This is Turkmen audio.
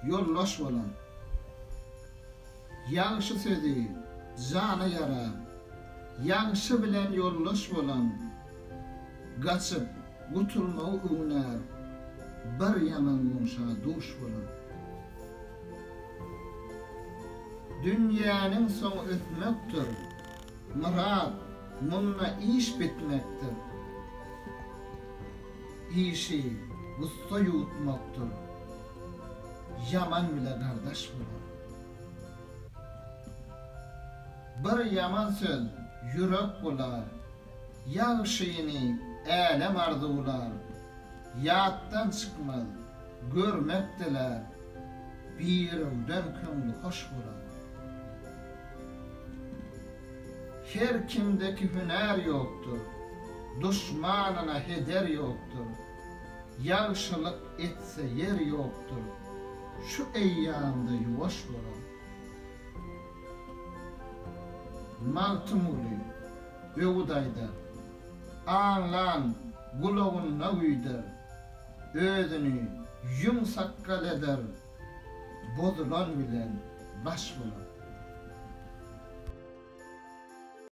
ýoldaş bolan. Ýagşy sözi jana ýarar, Ýagşy bilen ýoldaş bolan, Gaçyp gutulmagy öwnär, Bir ýaman goňşa duş bolan. Dünýäniň soňy ötmekdir, Myrat, munda iş bitmekdir. Işi gussa ýuwutmakdyr, Ýaman bile gardaş bolan. Bir ýaman söz ýürek bular, Ýagşyny älem arzuwlar, Ýatdan çykmaz, görmek dilär, Birewden köňli hoş bolar. Her kimdeki hünär ýokdur, Duşmanyna heder ýokdur, Ýagşylyk etse ýer ýokdur, Şu eýýamda ýuwaş bolar. Magtymguly, öwüt aýdar. Aňlan gulagynda güýder. Özüni ýüň sakgal eder, Bozulan bilen baş bolar.